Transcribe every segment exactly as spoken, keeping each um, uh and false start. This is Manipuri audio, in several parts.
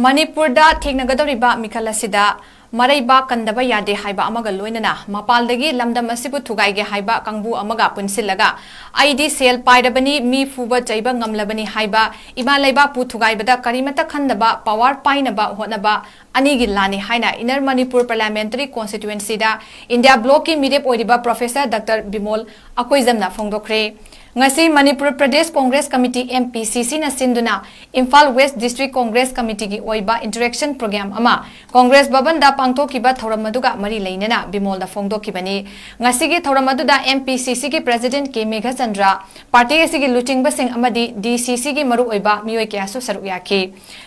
ꯃꯅꯤꯄꯨꯔꯗ ꯊꯦꯡꯅꯒꯗꯧꯔꯤꯕ ꯃꯤꯈꯜ ꯑꯁꯤꯗ ꯃꯔꯩꯕꯥꯛ ꯀꯟꯗꯕ ꯌꯥꯗꯦ ꯍꯥꯏꯕ ꯑꯃꯒ ꯂꯣꯏꯅꯅ ꯃꯄꯥꯟꯗꯒꯤ ꯂꯝꯗꯝ ꯑꯁꯤꯕꯨ ꯊꯨꯒꯥꯏꯒꯦ ꯍꯥꯏꯕ ꯀꯥꯡꯕꯨ ꯑꯃꯒ ꯄꯨꯟꯁꯤꯜꯂꯒ ꯑꯩꯗꯤ ꯁꯦꯜ ꯄꯥꯏꯔꯕꯅꯤ, ꯃꯤ ꯐꯨꯕ ꯆꯩꯕ ꯉꯝꯂꯕꯅꯤ ꯍꯥꯏꯕ ꯏꯃꯥ ꯂꯩꯕꯥꯛꯄꯨ ꯊꯨꯒꯥꯏꯕꯗ ꯀꯔꯤꯃꯠꯇ ꯈꯟꯗꯕ ꯄꯋꯥꯔ ꯄꯥꯏꯅꯕ ꯍꯣꯠꯅꯕ ꯑꯅꯤꯒꯤ ꯂꯥꯟꯅꯤ ꯍꯥꯏꯅ Inner Manipur Parliamentary Constituencyꯗ India Blocꯀꯤ ꯃꯤꯔꯦꯞ ꯑꯣꯏꯔꯤꯕ Professor Doctor ꯕꯤꯃꯣꯜ ꯑꯀꯣꯏꯖꯝꯅ ꯐꯣꯡꯗꯣꯛꯈ꯭ꯔꯦ꯫ ꯉꯁꯤ ꯃꯅꯤꯄꯨꯔ ꯄ꯭ꯔꯗꯦꯁ ꯀꯣꯡꯒ꯭ꯔꯦꯁ ꯀꯃꯤꯇꯤ, MPCCꯅ ꯁꯤꯟꯗꯨꯅ ꯏꯝꯐꯥꯜ ꯋꯦꯁ ꯗꯤꯁꯇ꯭ꯔꯤꯛ ꯀꯣꯡꯒ꯭ꯔꯦꯁ ꯀꯃꯤꯇꯤꯒꯤ ꯑꯣꯏꯕ interaction program ꯑꯃ ꯀꯣꯡꯒ꯭ꯔꯦꯁ ꯚꯕꯟꯗ ꯄꯥꯡꯊꯣꯛꯈꯤꯕ ꯊꯧꯔꯝ ꯑꯗꯨꯒ ꯃꯔꯤ ꯂꯩꯅꯅ ꯕꯤꯃꯣꯜꯅ ꯐꯣꯡꯗꯣꯛꯈꯤꯕꯅꯤ꯫ ꯉꯁꯤꯒꯤ ꯊꯧꯔꯝ ꯑꯗꯨꯗ MPCCꯒꯤ President ꯀꯦ ꯃꯦꯘꯆꯟꯗ꯭ꯔ, ꯄꯥꯔꯇꯤ ꯑꯁꯤꯒꯤ ꯂꯨꯆꯤꯡꯕꯁꯤꯡ ꯑꯃꯗꯤ DCCꯒꯤ ꯃꯔꯨꯑꯣꯏꯕ ꯃꯤꯑꯣꯏ ꯀꯌꯥꯁꯨ ꯁꯔꯨꯛ ꯌꯥꯈꯤ꯫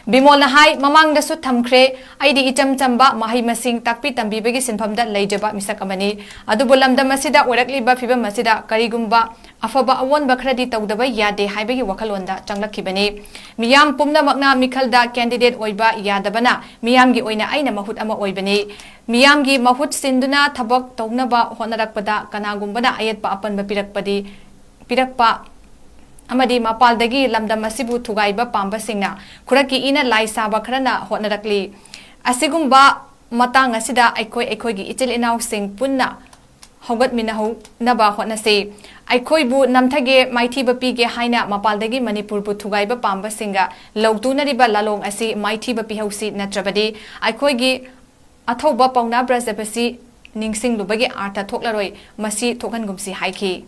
ꯕꯤꯃꯣꯜꯅ ꯍꯥꯏ, ꯃꯃꯥꯡꯗꯁꯨ ꯊꯝꯈ꯭ꯔꯦ, ꯑꯩꯗꯤ ꯏꯆꯝ ꯆꯝꯕ ꯃꯍꯩ ꯃꯁꯤꯡ ꯇꯥꯛꯄꯤ ꯇꯝꯕꯤꯕꯒꯤ ꯁꯤꯟꯐꯝꯗ ꯂꯩꯖꯕ ꯃꯤꯁꯛ ꯑꯃꯅꯤ꯫ ꯑꯗꯨꯕꯨ ꯂꯝꯗꯝ ꯑꯁꯤꯗ ꯑꯣꯏꯔꯛꯂꯤꯕ ꯐꯤꯕꯝ ꯑꯁꯤꯗ ꯀꯔꯤꯒꯨꯝꯕ ꯑꯐꯕ ꯑꯑꯣꯟꯕ ꯈꯔꯗꯤ ꯇꯧꯗꯕ ꯌꯥꯗꯦ ꯍꯥꯏꯕꯒꯤ ꯋꯥꯈꯜꯂꯣꯟꯗ ꯆꯪꯂꯛꯈꯤꯕꯅꯤ꯫ ꯃꯤꯌꯥꯝ ꯄꯨꯝꯅꯃꯛꯅ ꯃꯤꯈꯜꯗ candidate ꯑꯣꯏꯕ ꯌꯥꯗꯕꯅ ꯃꯤꯌꯥꯝꯒꯤ ꯑꯣꯏꯅ ꯑꯩꯅ ꯃꯍꯨꯠ ꯑꯃ ꯑꯣꯏꯕꯅꯤ꯫ ꯃꯤꯌꯥꯝꯒꯤ ꯃꯍꯨꯠ ꯁꯤꯟꯗꯨꯅ ꯊꯕꯛ ꯇꯧꯅꯕ ꯍꯣꯠꯅꯔꯛꯄꯗ ꯀꯅꯥꯒꯨꯝꯕꯅ ꯑꯌꯦꯠꯄ ꯑꯄꯟꯕ ꯄꯤꯔꯛꯄꯗꯤ, ꯄꯤꯔꯛꯄ ꯑꯃꯗꯤ ꯃꯄꯥꯜꯗꯒꯤ ꯂꯝꯗꯝ ꯑꯁꯤꯕꯨ ꯊꯨꯒꯥꯏꯕ ꯄꯥꯝꯕꯁꯤꯡꯅ ꯈꯨꯔꯛꯀꯤ ꯏꯅ ꯂꯥꯏ ꯁꯥꯕ ꯈꯔꯅ ꯍꯣꯠꯅꯔꯛꯂꯤ꯫ ꯑꯁꯤꯒꯨꯝꯕ ꯃꯇꯥꯡ ꯑꯁꯤꯗ ꯑꯩꯈꯣꯏ ꯑꯩꯈꯣꯏꯒꯤ ꯏꯆꯤꯜ ꯏꯅꯥꯎꯁꯤꯡ ꯄꯨꯟꯅ ꯍꯧꯒꯠꯃꯤꯟꯅꯍꯧꯅꯕ ꯍꯣꯠꯅꯁꯤ꯫ ꯑꯩꯈꯣꯏꯕꯨ ꯅꯝꯊꯒꯦ, ꯃꯥꯏꯊꯤꯕ ꯄꯤꯒꯦ ꯍꯥꯏꯅ ꯃꯄꯥꯜꯗꯒꯤ ꯃꯅꯤꯄꯨꯔꯕꯨ ꯊꯨꯒꯥꯏꯕ ꯄꯥꯝꯕꯁꯤꯡꯒ ꯂꯧꯇꯨꯅꯔꯤꯕ ꯂꯥꯂꯣꯡ ꯑꯁꯤ ꯃꯥꯏꯊꯤꯕ ꯄꯤꯍꯧꯁꯤ, ꯅꯠꯇ꯭ꯔꯕꯗꯤ ꯑꯩꯈꯣꯏꯒꯤ ꯑꯊꯧꯕ ꯄꯥꯎꯅꯥ ꯕ꯭ꯔꯖꯕꯁꯤ ꯅꯤꯡꯁꯤꯡꯂꯨꯕꯒꯤ ꯑꯥꯔꯊ ꯊꯣꯛꯂꯔꯣꯏ, ꯃꯁꯤ ꯊꯣꯛꯍꯟꯒꯨꯝꯁꯤ ꯍꯥꯏꯈꯤ꯫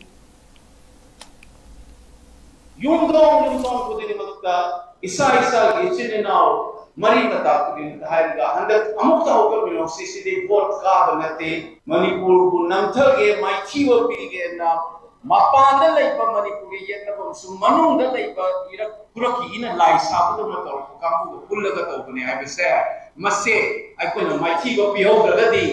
ꯌꯨꯝꯊꯣꯡ ꯌꯨꯝꯊꯣꯡ ꯈꯨꯗꯤꯡꯃꯛꯇ ꯏꯁꯥ ꯏꯁꯥꯒꯤ ꯏꯆꯤꯟ ꯏꯅꯥꯎ ꯃꯔꯤ ꯃꯇꯥ ꯈꯨꯗꯤꯡꯃꯛꯇ ꯍꯥꯏꯔꯒ ꯍꯟꯗꯛ ꯑꯃꯨꯛꯇ ꯍꯧꯒꯠꯃꯤꯟꯅꯧꯁꯤ꯫ ꯁꯤꯗꯤ ꯚꯣꯠ ꯀꯥꯕ ꯅꯠꯇꯦ꯫ ꯃꯅꯤꯄꯨꯔꯕꯨ ꯅꯝꯊꯒꯦ, ꯃꯥꯏꯊꯤꯕ ꯄꯤꯒꯦꯅ ꯃꯄꯥꯟꯗ ꯂꯩꯕ ꯃꯅꯤꯄꯨꯔꯒꯤ ꯌꯦꯛꯅꯐꯝꯁꯨ ꯃꯅꯨꯡꯗ ꯂꯩꯕ ꯏꯔꯛ ꯈꯨꯔꯛꯀꯤ ꯏꯅ ꯂꯥꯏ ꯁꯥꯕꯗꯧꯅ ꯇꯧꯔꯛꯄ ꯀꯥꯡꯕꯨꯒ ꯄꯨꯜꯂꯒ ꯇꯧꯕꯅꯦ ꯍꯥꯏꯕꯁꯦ, ꯃꯁꯦ ꯑꯩꯈꯣꯏꯅ ꯃꯥꯏꯊꯤꯕ ꯄꯤꯍꯧꯗ꯭ꯔꯒꯗꯤ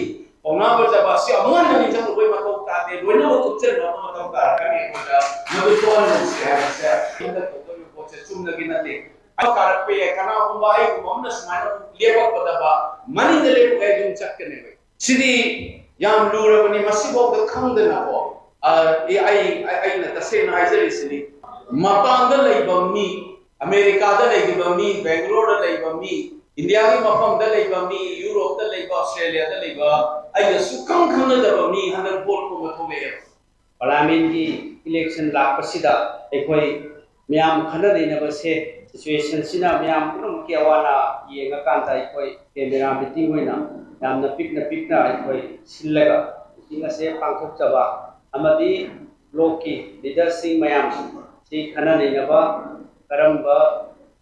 ꯄꯥꯎꯅꯥ ꯕ꯭ꯔꯖꯕꯥꯁꯤ ꯑꯃꯨꯛ ꯍꯟꯅ ꯅꯤꯡꯁꯤꯡꯂꯨꯕꯒꯤ ꯃꯊꯧ ꯇꯥꯗꯦ꯫ ꯂꯣꯏꯅꯃꯛ ꯊꯨꯞꯆꯤꯟꯕ ꯑꯃ ꯃꯊꯧ ꯇꯥꯔꯛꯀꯅꯤ ꯑꯩꯈꯣꯏꯗ꯫ ꯃꯗꯨ ꯊꯣꯛꯍꯟꯒꯨꯝꯁꯤ ꯍꯥꯏꯕꯁꯦ꯫ ꯍꯟꯗꯛ ꯇꯧꯗꯧꯔꯤꯕ ꯄꯣꯠꯁꯦ ꯆꯨꯝꯅꯒꯤ ꯅꯠꯇꯦ꯫ ꯑꯩ ꯀꯥꯔꯛꯄ ꯌꯥꯏ, ꯀꯅꯥꯒꯨꯝꯕ ꯑꯩꯒꯨꯝꯕ ꯑꯃꯅ ꯁꯨꯃꯥꯏꯅ ꯑꯃꯨꯛ ꯂꯦꯞꯄꯛꯄꯗꯕ ꯃꯅꯤꯡꯗ ꯂꯦꯞꯄꯒ ꯑꯩ ꯑꯗꯨꯝ ꯆꯠꯀꯅꯦꯕ꯫ ꯁꯤꯗꯤ ꯌꯥꯝ ꯂꯨꯔꯕꯅꯤ꯫ ꯃꯁꯤꯐꯥꯎꯗ ꯈꯪꯗꯅꯀꯣ, ꯑ, ꯑꯩ, ꯑꯩ, ꯑꯩꯅ ꯇꯁꯦꯡꯅ ꯍꯥꯏꯖꯔꯤꯁꯤꯅꯤ, ꯃꯄꯥꯟꯗ ꯂꯩꯕ ꯃꯤ ꯑꯃꯦꯔꯤꯀꯥꯗ ꯂꯩꯔꯤꯕ ꯃꯤ, ꯕꯦꯡꯒ꯭ꯂꯣꯔꯗ ꯂꯩꯕ ꯃꯤ, ꯏꯟꯗꯤꯌꯥꯒꯤ ꯃꯐꯝꯗ ꯂꯩꯕ ꯃꯤ, ꯌꯨꯔꯣꯞꯇ ꯂꯩꯕ, ꯑꯣꯁꯇ꯭ꯔꯦꯂꯤꯌꯥꯗ ꯂꯩꯕ, ꯑꯩꯅ ꯁꯨꯛꯈꯪ ꯈꯪꯅꯗꯕ ꯃꯤ ꯍꯟꯗꯛ ꯚꯣꯠ ꯈꯣꯝꯕ ꯊꯣꯛꯂꯛꯑꯦꯕ꯫ ꯄꯥꯔꯂꯤꯌꯥꯃꯦꯟꯒꯤ ꯏꯂꯦꯛꯁꯟ ꯂꯥꯛꯄꯁꯤꯗ ꯑꯩꯈꯣꯏ ꯃꯌꯥꯝ ꯈꯟꯅ ꯅꯩꯅꯕꯁꯦ, ꯁꯤꯆꯨꯋꯦꯁꯟꯁꯤꯅ ꯃꯌꯥꯝ ꯄꯨꯝꯅꯃꯛꯀꯤ ꯑꯋꯥ ꯑꯅꯥ ꯌꯦꯡꯉꯀꯥꯟꯗ ꯑꯩꯈꯣꯏ ꯀꯦꯃꯦꯔꯥ ꯃꯤꯇꯤꯡ ꯑꯣꯏꯅ ꯌꯥꯝꯅ ꯄꯤꯛꯅ ꯄꯤꯛꯅ ꯑꯩꯈꯣꯏ ꯁꯤꯜꯂꯒ ꯃꯤꯇꯤꯡ ꯑꯁꯦ ꯄꯥꯡꯊꯣꯛꯆꯕ ꯑꯃꯗꯤ ꯕ꯭ꯂꯣꯛꯀꯤ ꯂꯤꯗꯔꯁꯤꯡ ꯃꯌꯥꯝ ꯁꯤ ꯈꯟꯅ ꯅꯩꯅꯕ, ꯀꯔꯝꯕ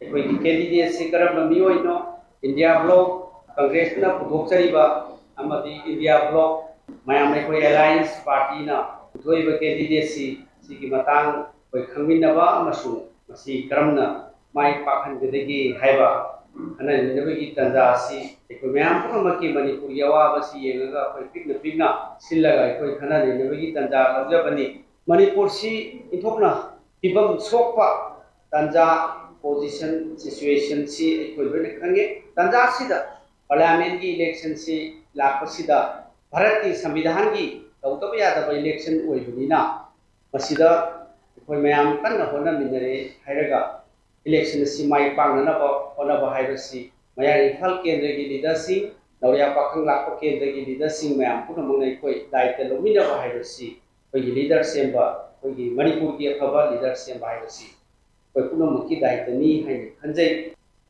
ꯑꯩꯈꯣꯏꯒꯤ ꯀꯦꯟꯗꯤꯗꯦꯠꯁꯤ ꯀꯔꯝꯕ ꯃꯤꯑꯣꯏꯅꯣ, ꯏꯟꯗꯤꯌꯥ ꯕ꯭ꯂꯣꯛ ꯀꯪꯒ꯭ꯔꯦꯁꯅ ꯄꯨꯊꯣꯛꯆꯔꯤꯕ ꯑꯃꯗꯤ ꯏꯟꯗꯤꯌꯥ ꯕ꯭ꯂꯣꯛ ꯃꯌꯥꯝ ꯑꯩꯈꯣꯏ ꯑꯦꯂꯥꯏꯟꯁ ꯄꯥꯔꯇꯤꯅ ꯄꯨꯊꯣꯛꯏꯕ ꯀꯦꯟꯗꯤꯗꯦꯠꯁꯤ ꯁꯤꯒꯤ ꯃꯇꯥꯡ ꯑꯩꯈꯣꯏ ꯈꯪꯃꯤꯟꯅꯕ ꯑꯃꯁꯨꯡ ꯃꯁꯤ ꯀꯔꯝꯅ ꯃꯥꯏ ꯄꯥꯛꯍꯟꯒꯗꯒꯦ ꯍꯥꯏꯕ ꯈꯟꯅ ꯅꯩꯅꯕꯒꯤ ꯇꯥꯟꯖꯥ ꯑꯁꯤ ꯑꯩꯈꯣꯏ ꯃꯌꯥꯝ ꯄꯨꯝꯅꯃꯛꯀꯤ ꯃꯅꯤꯄꯨꯔꯒꯤ ꯑꯋꯥꯕꯁꯤ ꯌꯦꯡꯉꯒ ꯑꯩꯈꯣꯏ ꯄꯤꯛꯅ ꯄꯤꯛꯅ ꯁꯤꯜꯂꯒ ꯑꯩꯈꯣꯏ ꯈꯟꯅ ꯅꯩꯅꯕꯒꯤ ꯇꯥꯟꯖꯥ ꯂꯧꯖꯕꯅꯤ꯫ ꯃꯅꯤꯄꯨꯔꯁꯤ ꯏꯟꯊꯣꯛꯅ ꯐꯤꯕꯝ ꯁꯣꯛꯄ ꯇꯥꯟꯖꯥ, ꯄꯣꯖꯤꯁꯟ, ꯁꯤꯆꯨꯋꯦꯁꯟꯁꯤ ꯑꯩꯈꯣꯏ ꯂꯣꯏꯅ ꯈꯪꯉꯦ꯫ ꯇꯥꯟꯖꯥꯁꯤꯗ ꯄꯥꯔꯂꯤꯌꯥꯃꯦꯟꯒꯤ ꯏꯂꯦꯛꯁꯟꯁꯤ ꯂꯥꯛꯄꯁꯤꯗ ꯚꯥꯔꯠꯀꯤ ꯁꯪꯕꯤꯙꯥꯟꯒꯤ ꯇꯧꯗꯕ ꯌꯥꯗꯕ ꯏꯂꯦꯛꯁꯟ ꯑꯣꯏꯕꯅꯤꯅ ꯃꯁꯤꯗ ꯑꯩꯈꯣꯏ ꯃꯌꯥꯝ ꯀꯟꯅ ꯍꯣꯠꯅꯃꯤꯟꯅꯔꯦ ꯍꯥꯏꯔꯒ ꯏꯂꯦꯛꯁꯟ ꯑꯁꯤ ꯃꯥꯏ ꯄꯥꯛꯅꯅꯕ ꯍꯣꯠꯅꯕ ꯍꯥꯏꯕꯁꯤ ꯃꯌꯥꯏ ꯏꯝꯐꯥꯜ ꯀꯦꯟꯗ꯭ꯔꯒꯤ ꯂꯤꯗꯔꯁꯤꯡ, ꯂꯧꯔꯤꯌꯥ ꯄꯥꯈꯪ ꯂꯥꯛꯄ ꯀꯦꯟꯗ꯭ꯔꯒꯤ ꯂꯤꯗꯔꯁꯤꯡ ꯃꯌꯥꯝ ꯄꯨꯝꯅꯃꯛꯅ ꯑꯩꯈꯣꯏ ꯗꯥꯏꯇ ꯂꯧꯃꯤꯟꯅꯕ ꯍꯥꯏꯕꯁꯤ ꯑꯩꯈꯣꯏꯒꯤ ꯂꯤꯗꯔ ꯁꯦꯝꯕ, ꯑꯩꯈꯣꯏꯒꯤ ꯃꯅꯤꯄꯨꯔꯒꯤ ꯑꯐꯕ ꯂꯤꯗꯔ ꯁꯦꯝꯕ ꯍꯥꯏꯕꯁꯤ ꯑꯩꯈꯣꯏ ꯄꯨꯝꯅꯃꯛꯀꯤ ꯗꯥꯏꯇꯅꯤ ꯍꯥꯏꯅ ꯈꯟꯖꯩ꯫